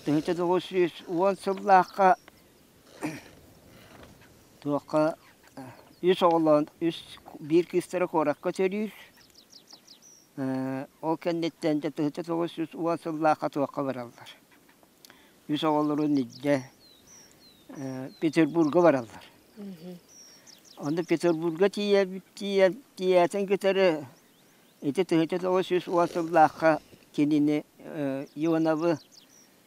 1910 сыллаахха туохха үс оҕолоон үс биир кыыстара куоракка төрүүр. Ол кэнниттэн дьэ 1910 сыллаахха туохха бараллар. Үс оҕолорун илдьэ Петербурга бараллар. Онно Петербурга тиийэбит тиийэн тиийээтин кытары ити 1910 сыллаахха кинини Ионовы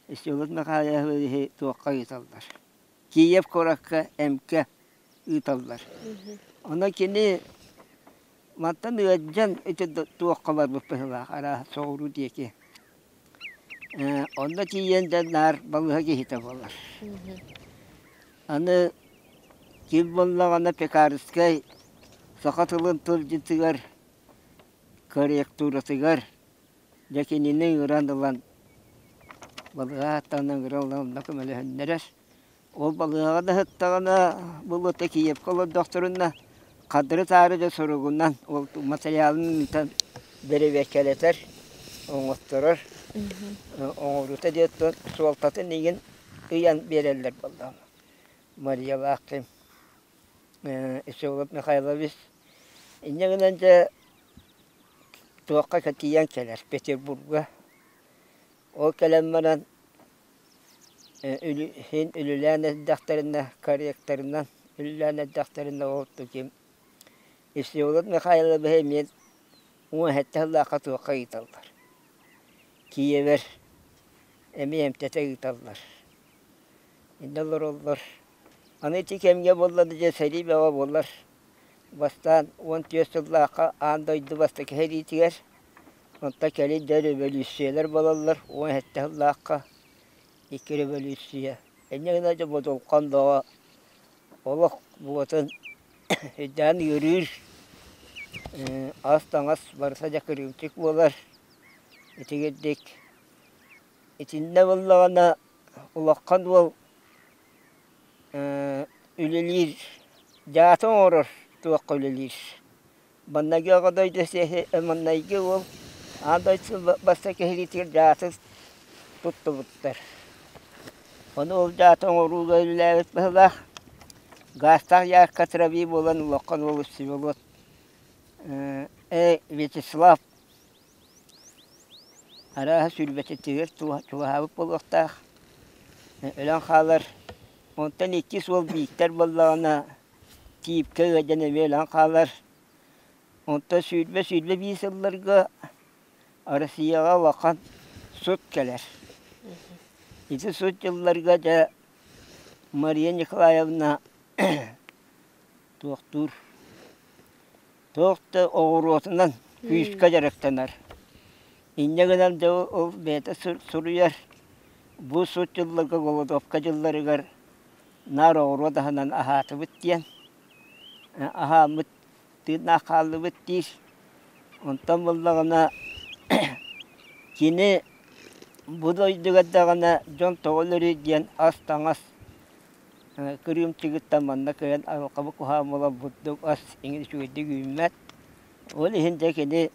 Всеволод Михайловиһы туохха ыыталлар. Киев куоракка эмкэ ыыталлар. Онно кини мантан ыалдьан ити туохха барбыт быһыылаах арааһа соҕуруу диэки. Онно тиийэн да наар балыыһа киһитэ буолар. Аны ким буоллаҕына Пекарскай саха тылын тылдьытыгар, корректуратыгар дьэ кинини ыҥыран ылан балыыһа ааттаан ыҥыран ылан онно көмөлөһөннөрөр. Ол балыыһаҕа да сыттаҕына, былыта Киевкэ олордохторуна, хардары-таары да суругунан ол материалын ыытан бэрэбиэркэлэтэр, оҥотторор. Оҥоруута диэн суолтатын игин ыйан биэрэллэр буоллаҕына. Мариялаах ким Всеволод Михайлович инньэ гынан дьэ туохха тиийэн кэлэр Петербурга. Ол кэлэн баран Син үлэлээн эрдэхтэринэ, корректорынан үлэлээн эрдэхтэринэ ол ким Всеволод Михайловиһы эмиэ 17 сыллаахха туохха ыыталлар. Киевэр эмиэ эмтэтэ ыыталлар. Инньэ олороллор. Аны ити кэмҥэ буолла да дьэ сэрии бөҕө буолар. Бастаан 14 сыллаахха аан дойду бастакы сэриитигэр, онтон кэлин дьэ революциялар буолаллар 17 сыллаахха икки революция. Инньэ гынан дьэ бодулхан бөҕө олох буотун өйдөөн ыарыыр, ас-таҥас барыта дьэ кырыымчык буолар. Итигирдик итиннэ буоллаҕына улахан уол үлэлиир, дьааты оҥорор туохха үлэлиир. Маннайгы Аҕа дойду маннайгы уол аан дойду бастакы киһитигэр дьааты туттубуттар. Ону ол дьааты оҥорууга үлэлээбит быһыылаах. Гаастаах дьаакка травии буолан улахан уол Всеволод Вячеслав Арааһа сүүрбэтитигэр чугаһаабыт буолуохтаах, өлөн хаалар. Онтон иккис уол Бииктэр буоллаҕына тиипкэ ыалдьан эмиэ өлөн хаалар. Онтон 20-21 сылларга Россияҕа улахан сут кэлэр. Ити сут дьылларга дьэ Мария Николаевна туохтуур Туох да оҕуруотунан күүскэ дьарыктанар. Инньэ гынан дьэ ол бэйэтэ суруйар, бу сут дьылларга голодовка дьылларыгар наар оҕуруот аһынан аһаатыбыт диэн, аһааммыт тыыннаах хааллыбыт диир. Онтон буоллаҕына кини бу дойдуга даҕаны дьон тоҕо өлөрүй диэн ас-таҥас Кырыымчыгыттан манна кыайан айылҕабыт куһаҕан буолан бурдук ас иҥин үчүгэйдик үүммэт. Ол иһин дьэ кини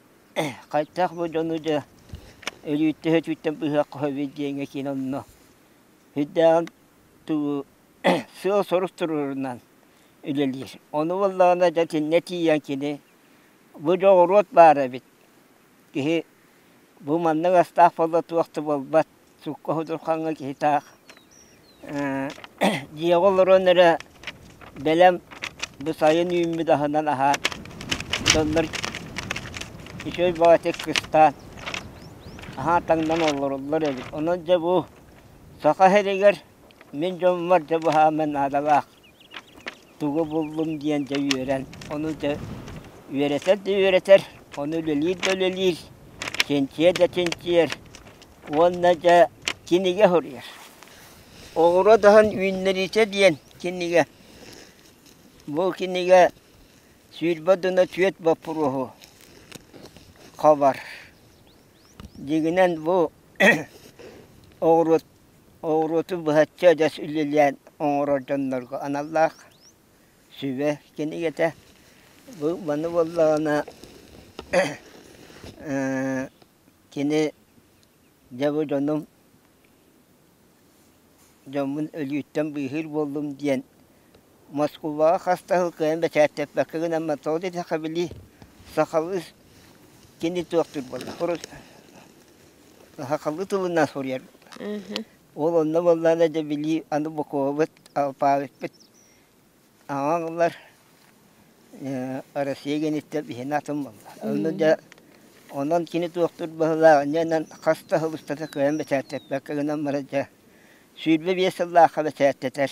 хайдах бу дьону дьэ өлүүттэн-өтүүттэн быыһыахха сөбүй диэҥҥэ кини онно сүрдээҕин тугу сыал-сорук туруорунан үлэлиир. Ону буоллаҕына дьэ итиннэ тиийэн кини бу дьоҕуруот баар эбит киһи бу маннык астаах буолла туох да буолбат Сукка Худурхаҥҥа киһи таах дьиэҕэ олорон эрэ бэлэм бу сайын үүммүт аһынан аһаан дьоннор үчүгэй баҕайытык кыстаан аһаан таҥнан олороллор эбит. Онон дьэ бу Саха сиригэр мин дьоммор дьэ быһааммын наадалаах тугу буллум диэн дьэ үөрэн, ону дьэ үөрэтэр да үөрэтэр, ону үлэлиир да үлэлиир, чинчийэр да чинчийэр уонна дьэ кинигэ суруйар. Оҕуруот аһын үүннэриитэ диэн кинигэ. Бу кинигэ 24 боппуруоһу хабар. Дьиҥинэн бу оҕуруот Оҕуруоту быһаччы адьас үлэлээн оҥорор дьоннорго аналлаах сүбэ кинигэтэ. Бу маны буоллаҕына кини дьэ бу дьонум дьоммун өлүүттэн быыһыыр буоллум диэн Москубаҕа хас да сыл кыайан бэчээттэппэккэ гынан тоҕо диэтэххэ били сахалыы кини туохтуур буолла сахалыы тылынан суруйар. Ол онно буоллаҕына дьэ били аны буквабыт алфавиппыт аҕаллар Россия гениттэн биһиэнэ атын буолла. Онно дьэ онон кини туохтуур быһыылаах инньэ хас да сыл устата кыайан бэчээттэппэккэ гынан баран дьэ 25 сыллаахха бэчээттэтэр.